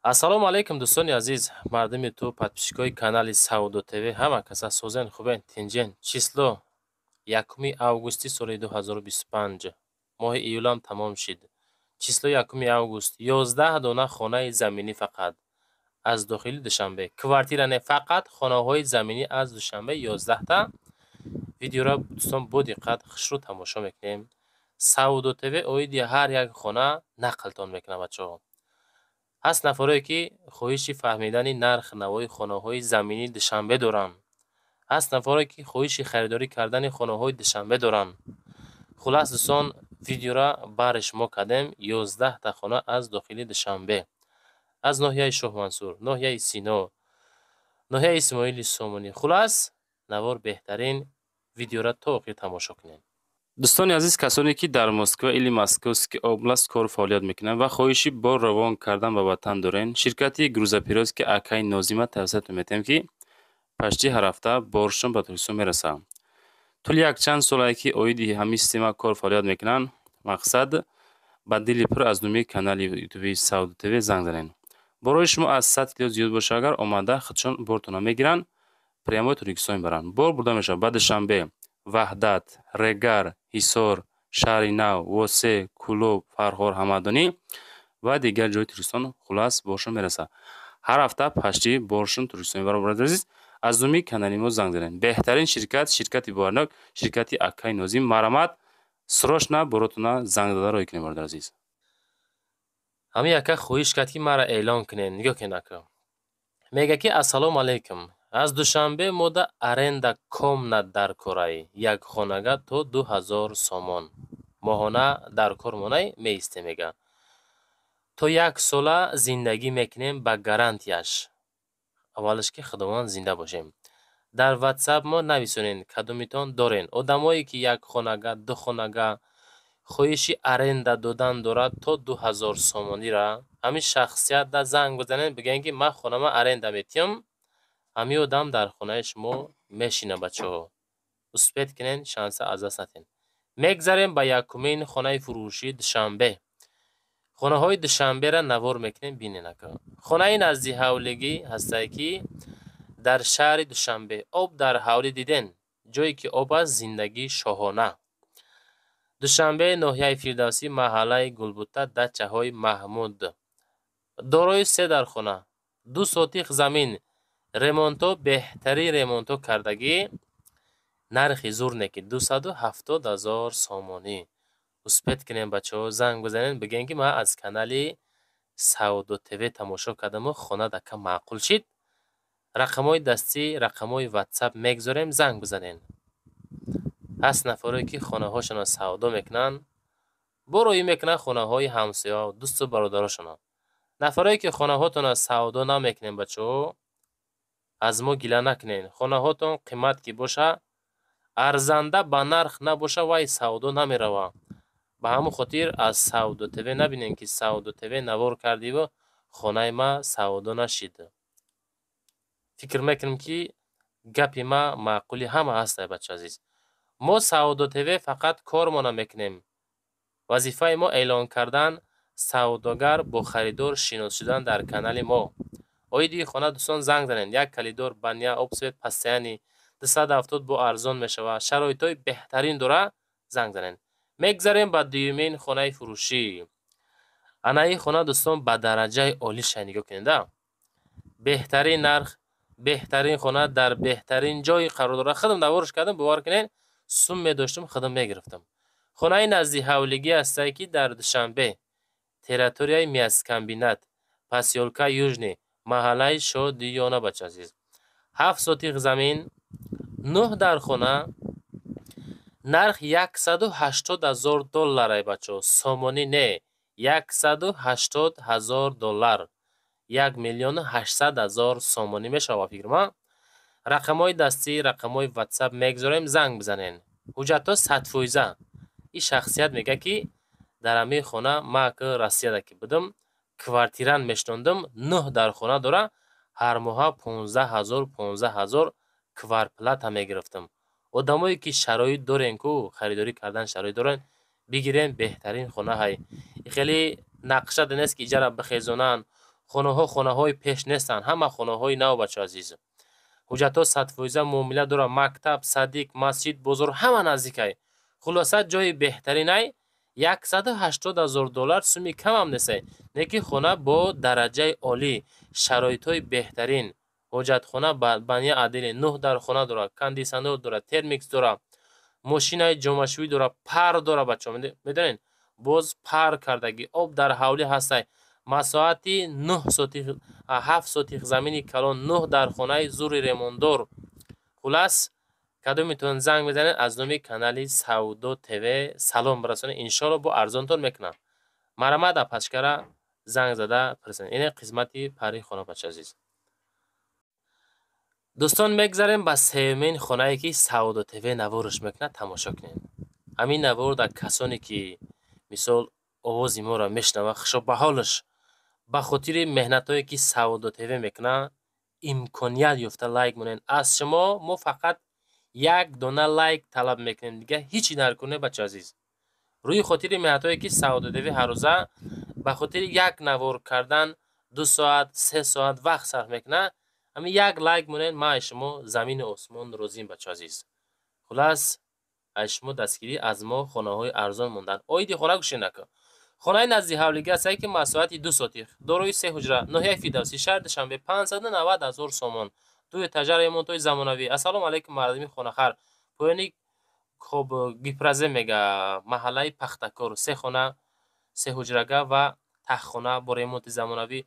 Ассалому алайкум, дӯстони азиз, мардуми ту, подписчикои канали Савдо ТВ. Ҳама каса созен, хубен, тинҷен? Число 1 августи соли 2025, моҳи июлам тамом шид. Число 1 август, 11 дона хонаи заминӣ фақат аз дохили Душанбе, квартира не, фақат хонаҳои заминӣ аз Душанбе, 11-та. Видеоро, дӯстон, бо диққат хушрӯ тамошо мекунем. Савдо ТВ оиди ҳар як хона нақлтон мекунад. Бачаҳо, ҳаст нафарое, ки хоҳиши фаҳмидани нарх навои хонаҳои заминии Душанбе доранд, ҳаст нафарое, ки хоҳиши харидорӣ кардани хонаҳои Душанбе доранд. Хулас, дӯстон, видеоро бари шумо кардем. 11-та хона аз дохили Душанбе, аз ноҳияи Шоҳмансур, ноҳияи Сино, ноҳияи Исмоили Сомонӣ. Хулас, навор беҳтарин, видеоро то охир тамошо кунед. Дӯстони азиз, касоне, ки дар Москва или Московский область кору фаъолият мекунанд ва хоҳиши бор равон кардан ба ватан дорен, ширкати грузоперевозки акаи Нозима тавсиятон метиҳем, ки почти ҳар ҳафта боршон ба Тоҷикистон мерасад. Тӯли якчанд солае, ки оиди ҳамин система кору фаъолият мекунанд. Мақсад, ба дили пур аз номи канали ютуби Савдо ТВ занг занед. Борои шумо аз 100 кило зиёд боша агар, омада худшон бортона мегиранд, прямой Тоҷикистон мебаранд. Бор бурда мешавад ба Душанбе, Ваҳдат, Регар, Ҳисор, Шаҳри Нав, Восе, Кӯлоб, Фархор, Ҳамадонӣ ва дигар ҷойи Тоҷикистон. Хулас, боршон мерасад. Ҳар ҳафта почти боршон Тоҷикистон мебарад. Бародари азиз, аз номи канали мо занг занед. Беҳтарин ширкат, ширкати боварнок, ширкати акаи Нозим. Марҳамат, срочно боротона занг зада роҳӣ кунед, бародари азиз. Ҳамин яка хоҳиш кард, ки маро эълон кунед. Нигоҳ кунед, ака мега, ки: «Ассалому алайкум, аз Душанбе мода аренда комнат дар корай, як хонага то 2000 сомон моҳона дар кор монай меистем», мега, «то як сола зиндагӣ мекунем ба гарантияш, аввалаш ки Худованд зинда бошем». Дар Ватсап мо нависонед, кадомитон дорен. Одамое, ки як хонага, ду хонага хоҳиши аренда додан дорад то 2000 сомонира, ҳамин шахсиятда занг бизанед, бигӯед, ки ман хонама аренда метиҳам. Ҳамин одам дар хонаи шумо мешинад. Бачаҳо, успеть кунед, шанса аз даст надиҳед. Мегзарем ба якумин хонаи фурӯшии Душанбе. Хонаҳои Душанберо навор мекунем, бинед, ака. Хонаи назди ҳавлигӣ ҳастае, ки дар шаҳри Душанбе об дар ҳавлӣ диден. Ҷое ки об аст, зиндагии шоҳона. Душанбе, ноҳияи Фирдавсӣ, маҳаллаи Гулбута, дачаҳои Маҳмуд. Дорои се дархона, 2 сотих замин, ремонто, беҳтарин ремонто кардагӣ. Нархи зур не, ки 270 000 сомонӣ. Успеть кунем, бачаҳо, занг бизанед, бигӯед, ки ман аз канали Савдо ТВ тамошо кардаму хона дака маъқул шид. Рақамҳои дастӣ, рақамҳои Ватсап мегузорем, занг бизанед. Ҳаст нафарое, ки хонаҳошонро савдо мекунанд, бороӣ мекунанд хонаҳои ҳамсоя, дӯсту бародарошонро. Нафарое, ки хонаҳотонро савдо намекунем, бачаҳо, аз мо гила накунед. Хонаҳотон қимат ки боша, арзанда ба нарх набоша, вай савдо намеравад. Ба ҳамон хотир аз Савдо ТВ набинем, ки Савдо ТВ навор кардиву хонаи ман савдо нашид. Фикр мекунем, ки гапи ман маъқули ҳама ҳаст. Бача азиз, мо Савдо ТВ фақат кормона мекунем. Вазифаи мо эълон кардан, савдогар бо харидор шинос шудан дар канали мо. Оиди хона, дӯстон, занг занед. Як коридор, баня, об, свет постоянный, 270 бо арзон мешавад, шароитҳои беҳтарин дора. Занг занед. Мегзарем ба дуюмин хонаи фурӯшӣ. Ана ин хона, дӯстон, ба дараҷаи олиша. Нигоҳ кунеда, беҳтарин нарх, беҳтарин хона дар беҳтарин ҷой қарор дорад. Худам наворш кардам, бовар кунед, сум медоштам, худам мегирифтам. Хонаи назди ҳавлигӣ ҳастае, ки дар Душанбе, территорияи мясокомбинат, посёлка Южный, маҳаллаи Шодиёна. Бача азиз, 7 сотих замин, нӯҳ дар хона, нарх 180 000 долларай, бачаҳо, сомонӣ не, 180 000 доллар, 1 800 000 сомонӣ мешавад, фикр ман. Рақамҳои дастӣ, рақамҳои Ватсап мегузорем, занг бизанед. Ҳуҷҷатҳо 100%. Ин шахсият мегӯяд, ки дар ҳамин хона ман ки Россияда ки будам, квартирант мешинондам, нӯҳ дар хона дора, ҳар моҳа 15 000, 15 000 квартплата мегирифтам. Одамое, ки шароит дорен ку, харидорӣ кардан шароит дорен, бигирен, беҳтарин хона ҳай. Хеле нақша нест, ки иҷара бихезонанд. Хонаҳо хонаҳои пеш нестанд, ҳама хонаҳои нав, бачаҳо азиз. Ҳуҷҷатҳо 100% муомила дорад, мактаб, садик, масҷид, бозор ҳама наздикай. Хулоса, ҷои беҳтаринай. 180 000 доллар суми камам несай, не ки хона бо дараҷаи олӣ, шароитҳои беҳтарин, ҳоҷатхона баня отдельно, 9 дар хона дорад, кондитсионер дорад, термикс дорад, мошинаи ҷомашӯӣ дорад, пар дорад, бачаҳо, медонед, боз пар кардагӣ, об дар ҳавлӣ ҳастай, масоҳати 9 сотих, 7 сотих замини калон, 9 дар хонаи зури ремонтдор. Хулас, кадомитон занг мезанед, аз номи канали Савдо ТВ салом бирасонед, иншоалло бо арзонтон мекунам. Марҳамат, апачкара занг зада пурсед. Ине қисмати пари хона, бача азиз. Дӯстон, мегзарем ба сеюмин хонае, ки Савдо ТВ наворш мекунад, тамошо кунед. Ҳамин навор дар касоне ки мисол овози моро мешунавад, хушо ба ҳолаш, ба хотири меҳнатҳое ки Савдо ТВ мекунад, имконият ёфта лайк монед. Аз шумо мо фақат як дона лайк талаб мекунем, дигар ҳичи наркунед, бача азиз. Рӯи хотири меҳнатҳое ки Савдо ТВ ҳаррӯза ба хотири як навор кардан 2 соат, 3 соат вақт сарф мекунад, ҳамин як лайк монед, ман аз шумо замину осмон розием, бача азиз. Хулас, аз шумо дастгирӣ, аз мо хонаҳои арзон мондан. Оиди хона гӯшед накун. Хонаи назди ҳавлигӣ ҳастае, ки масоҳати 2 сотих, дорои 3 ҳуҷра, ноҳияи Фирдавсӣ, шаҳри Душанбе, 590 000 сомон. Ду этажа, ремонтҳои замонавӣ. Ассалому алайкум, мардуми хонахар. Поёни хоб Гипрозе мега, маҳаллаи Пахтакор, 3 хона, 3 ҳуҷрага ва тахтхона бо ремонти замонавӣ.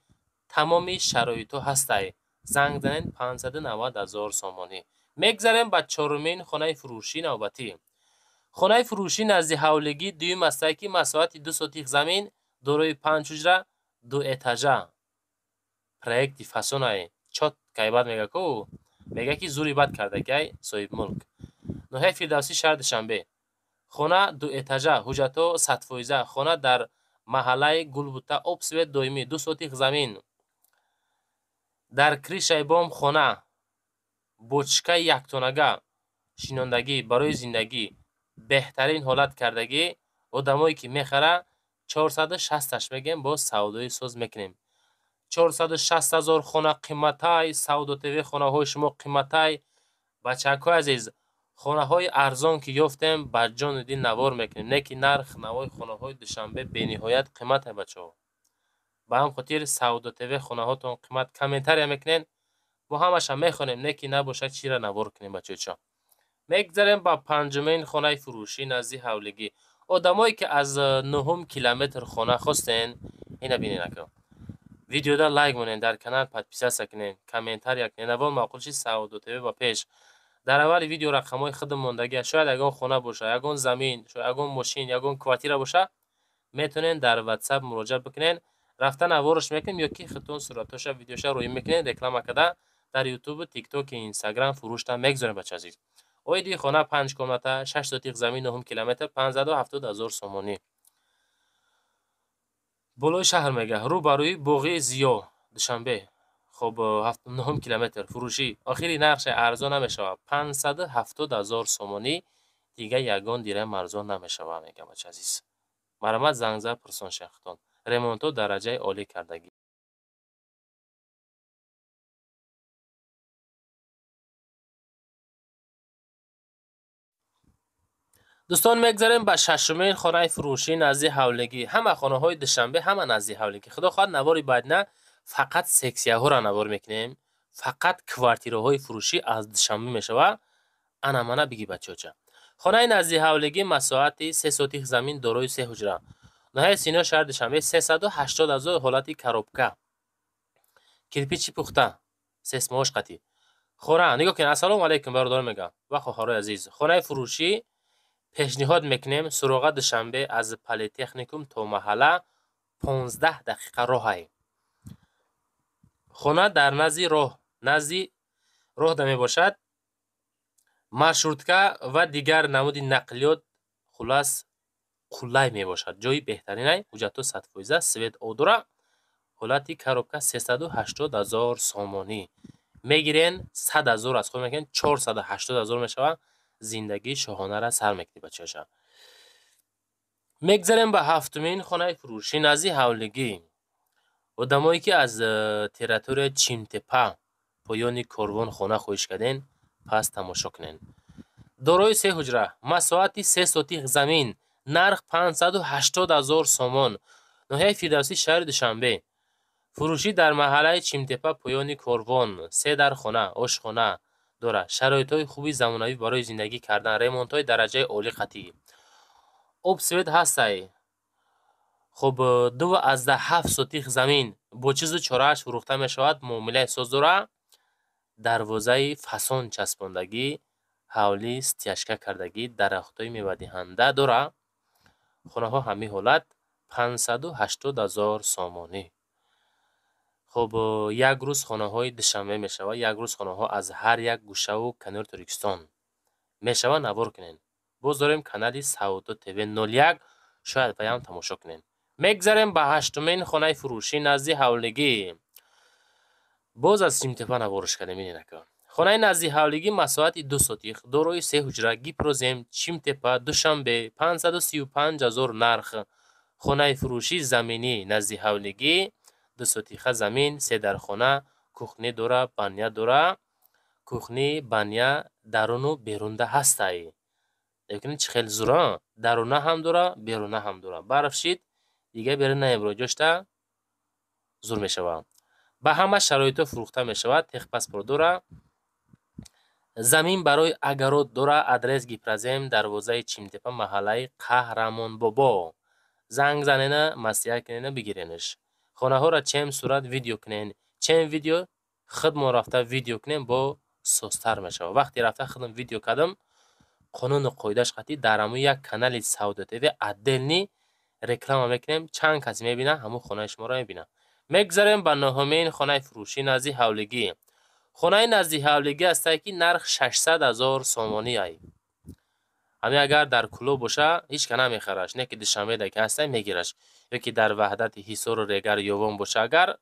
Тамоми шароитҳо ҳастай. Занг занед, 590 000 сомонӣ. Мегзарем ба чорумин хонаи фурӯшӣ навбатӣ. Хонаи фурӯшӣ назди ҳавлигӣ дуюм ҳастае, ки масоҳати 2 сотих замин, дорои 5 ҳуҷра, 2 этажа. Проекти фасонае, чёткай бад мега ку, мега ки зури бад кардагиай соҳибмулк. Ноҳияи Фирдавсӣ, шаҳри Душанбе. Хона 2 этажа, ҳуҷҷатҳо 100%. Хона дар маҳаллаи Гулбута, об, свет доимӣ, 2 сотих замин. Дар крышаи бом хона, бочкаи яктонага, шинондагӣ барои зиндагӣ, беҳтарин ҳолат кардагӣ. Одамое ки мехара, 460-аш мегем, боз савдои соз мекунем. 460 000 хона қиматай, Савдо ТВ хонаҳои шумо қиматай. Бачакҳои азиз, хонаҳои арзон ки ёфтем, ба ҷону дил навор мекунем, не ки нарх навои хонаҳои Душанбе бениҳоят қиматай, бачаҳо. Ба ҳам хотир Савдо ТВ хонаҳотон қимат комментария мекунед, мо ҳамаша мехонем, не ки набошад чира навор кунем, бачаҳо. Мегзарем ба панҷумин хонаи фурӯшӣ назди ҳавлигӣ. Одамое ки аз 9 километр хона хостен, ина бинед ака. Видеода лайк монед, дар канал подписаться кунед, комментария кунед, навор маъқул шид, Савдо ТВ ба пеш. Дар аввали видео рақамҳои худам мондагӣ, шояд ягон хона боша, ягон замин, шояд ягон мошин, ягон квартира боша, метавонед дар WhatsApp муроҷиат бикунед, рафта наворш мекунем ё ки худтон суратҳоша, видеоша рӯӣ мекунед, реклама карда дар YouTube, TikTok, Instagram фурӯшта мегузорем, бача азиз. Оиди хона 5 комната, 6 сотих замин, 9 километр, 570 000 сомонӣ. Болои шаҳр мега, рӯ ба рӯи боғи Зиё, Душанбе. Хоб, 9 километр фурӯшӣ. Охири нархша арзон намешавад. 570 000 сомонӣ, дига ягон дирам арзон намешавад, мегам, бача азиз. Марҳамат, занг зад, пурсон шахтон. Ремонтҳо дараҷаи олӣ кардагӣ. Дӯстон, мегзарем ба шашумин хонаи фурӯшӣ назди ҳавлигӣ. Ҳама хонаҳои Душанбе ҳама назди ҳавлигӣ. Худо хоҳад, навори баъдина фақат сексияҳоро навор мекунем. Фақат квартираҳои фурӯшӣ аз Душанбе мешавад. Ана мана биги, бачаҳоча. Хонаи назди ҳавлигӣ масоҳати 3 сотих замин, дорои 3 ҳуҷра. Ноҳияи Сино, шаҳри Душанбе, 380 000, ҳолати коробка. Кирпичи пухта, сесмоҳош қатӣ. Хона, нигоҳ кунед, ассалому алайкум, бародарон мегам ва хоҳарои азиз. Хонаи фурӯшӣ пешниҳод мекунем, суроға Душанбе, аз политехникум то маҳалла 15 дақиқа роҳай. Хона дар назди роҳ, назди роҳда мебошад. Маршрутка ва дигар намуди нақлиёт, хулас, қулай мебошад. Ҷои беҳтаринай, ҳуҷҷатҳо 100%, свет одура, ҳолати коробка, 380 000 сомонӣ. Мегирен, 100 000 аз худ мекунед, 480 000 мешавад. Зиндагии шоҳонара сар мекунед, бачаҳоша. Мегзарем ба ҳафтумин хонаи фурӯшӣ назди ҳавлигӣ. Одамое, ки аз территорияи Чимтепа, поёни Корвон хона хоҳиш карден, пас тамошо кунен. Дорои се ҳуҷра, масоҳати 3 сотих замин, нарх 580 000 сомон, ноҳияи Фирдавсӣ, шаҳри Душанбе. Фурӯшӣ дар маҳаллаи Чимтепа, поёни Корвон. Се дар хона, ошхона дорад, шароитҳои хуби замонавӣ барои зиндагӣ кардан, ремонтҳои дараҷаи олӣ қатъӣ, об, свет ҳастай. Хуб, 2,7 сотих замин бо чизу чорааш фурӯхта мешавад. Муомилаи соз дора, дарвозаи фасон часпондагӣ, ҳавлӣ стяжка кардагӣ, дарахтҳои мевадиҳанда дора. Хонаҳо ҳамин ҳолат, 580 000 сомонӣ. Хуб, як рӯз хонаҳои Душанбе мешавад, як рӯз хонаҳо аз ҳар як гӯшаву канори Тоҷикистон мешавад. Навор кунен. Боз дорем канали Савдо ТВ 01, шояд ваям тамошо кунен. Мегзарем ба ҳаштумин хонаи фурӯшӣ назди ҳавлигӣ. Боз аз Чимтепа наворш кардем. Бинед, ака, хонаи назди ҳавлигӣ, масоҳати 2 сотих, дорои се ҳуҷра, гипрозем, Чимтепа, Душанбе, 535 000 нарх. Хонаи фурӯшӣ заминӣ назди ҳавлигӣ, 2 сотиха замин, се дархона, кухня дора, баня дора. Кухня, баня даруну берунда ҳастай. Лекин чӣ хел зура, даруна ҳам дора, беруна ҳам дора. Барф шид, дига берун намебуро, ҷошта зур мешавад. Ба ҳама шароитҳо фурӯхта мешавад. Техпаспорт дора, замин барои огород дора. Адрес: гипрозем, дарвозаи Чимтепа, маҳаллаи Қаҳрамонбобо. Занг занена, маслиҳат кунена, бигиренаш. Хонаҳоро чем сурат видео кунен, чем видео худмон рафта видео кунем, бо созтар мешавад. Вақте рафта худам видео кардам, қонуну қоидааш қатъӣ дар ҳамун як канали Савдо ТВ отдельный реклама мекунем. Чанд кас мебинад, ҳамун хонаи шуморо мебинад. Мегзарем ба нуҳумин хонаи фурӯшӣ назди ҳавлигӣ. Хонаи назди ҳавлигӣ ҳастае, ки нарх 600 000 сомонӣ ай. Ҳамин агар дар Кӯлоб боша, ҳеҷ ка намехараш, не ки Душанбеда ки ҳастай, мегираш. Ё ки дар Ваҳдати, Ҳисору Регар, Ёвон боша агар,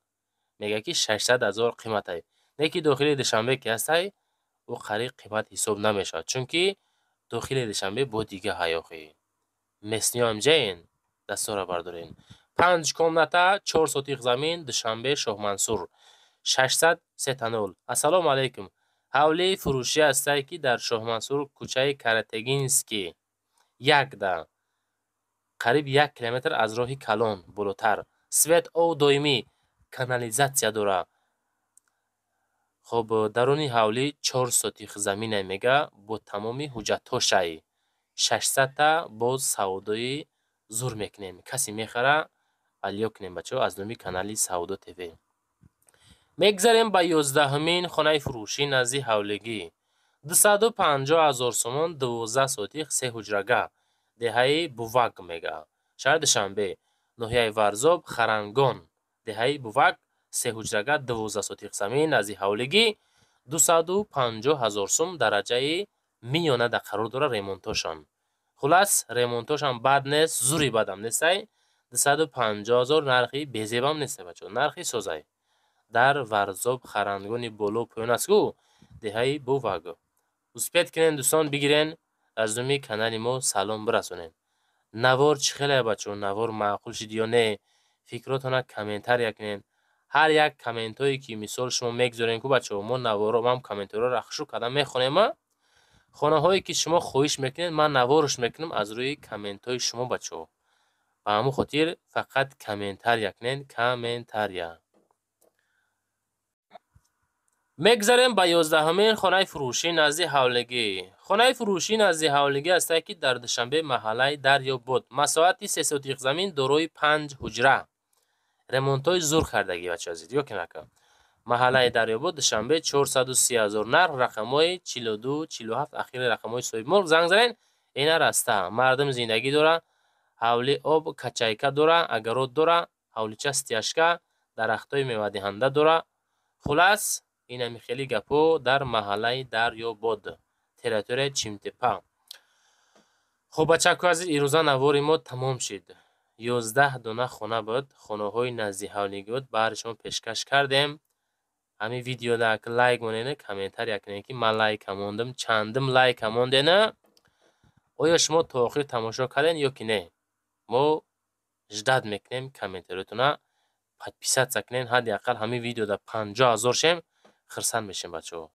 мега, ки 600 000 қиматай. Не ки дохили Душанбе ки ҳастай, ӯ қариб қимат ҳисоб намешавад, чунки дохили Душанбе бо дига ҳаёхӣ местный ҳам ҷаен. Дастора бардорен. Панҷ комната, 4 сотих замин, Душанбе, Шоҳмансур, шашсад сета нол. Ассалому алайкум. Ҳавлии фурӯшӣ ҳастае, ки дар Шоҳмансур, кӯчаи Каратегинский якда, қариб 1 километр аз роҳи калон болотар. Свет, об доимӣ, канализатсия дора. Хоб, даруни ҳавлӣ 4 сотих замине, мега, бо тамоми ҳуҷҷатҳошай. Шашсадта боз савдои зур мекунем. Касе мехара, алё кунем, бачаҳо, аз номи канали Савдо ТВ. Мегзарем ба 11-умин хонаи фурӯшӣ назди ҳавлигӣ. 250 000 сомон, 12 сотих, се ҳуҷрага, деҳаи Бувак, мега, шаҳри Душанбе, ноҳияи Варзоб, Харангон, деҳаи Бувак, се ҳуҷрага, 12 сотих замин назди ҳавлигӣ, 250 000 сум. Дараҷаи миёнада қарор дора ремонтошон. Хулас, ремонтошам бад нест, зури бадам нестай. 250 000 нархи безебам нестай, бачаҳо, нархи созай. Дар Варзоб, Харангони боло поён аст ку, деҳаи Бувак. Успеть кунен, дӯстон, бигирен, аз номи канали мо салом бирасонед. Навор чӣ хеле, бачаҳо, навор маъқул шид ё не, фикротона комментария кунед. Ҳар як комментҳое, ки мисол шумо мегузорем ку, бачаҳо, мо наворо ман комментариҳоро хушук карда мехонем. Хонаҳое, ки шумо хоҳиш мекунед, ман наворш мекунам аз рӯи комментҳои шумо, бачаҳо. Ба ҳамон хотир фақат комментария кунед, комментария. Мегзарем ба 11-умин хонаи фурӯшӣ назди ҳавлигӣ. Хонаи фурӯшӣ назди ҳавлигӣ ҳастае, ки дар Душанбе, маҳаллаи Дарёбод, масоҳати 3 сотих замин, дорои панҷ ҳуҷра, ремонтҳои зур кардагӣ, бачаҳо азиз, ё ки нака. Маҳаллаи Дарёбод, Душанбе, 430 000 нарх, рақамҳои 42 47 ахири рақамҳои соҳибмулк, занг занед. Ина раста мардум зиндагӣ дора, ҳавли об качайка дора, огород дора, ҳавлича стяжка, дарахтҳои мевадиҳанда дора. Хулас, инами хели гапҳо дар маҳаллаи Дарёбод, территорияи Чимтепа. Хуб, бачаку азиз, ирӯза навори мо тамом шид. 11 дона хона буд, хонаҳои назди ҳавлигӣ буд, баҳри шумо пешкаш кардем. Ҳамин видеода лайк монена, комментария кунед, ки ман лайка мондам, чандум лайка мондена. Оё шумо то охир тамошо кардем ё ки не, мо ждать мекунем комментариётона. Подписаться кунен, ҳадди ақал ҳамин видеода 50 000 шем, хурсанд мешем, бачаҳо.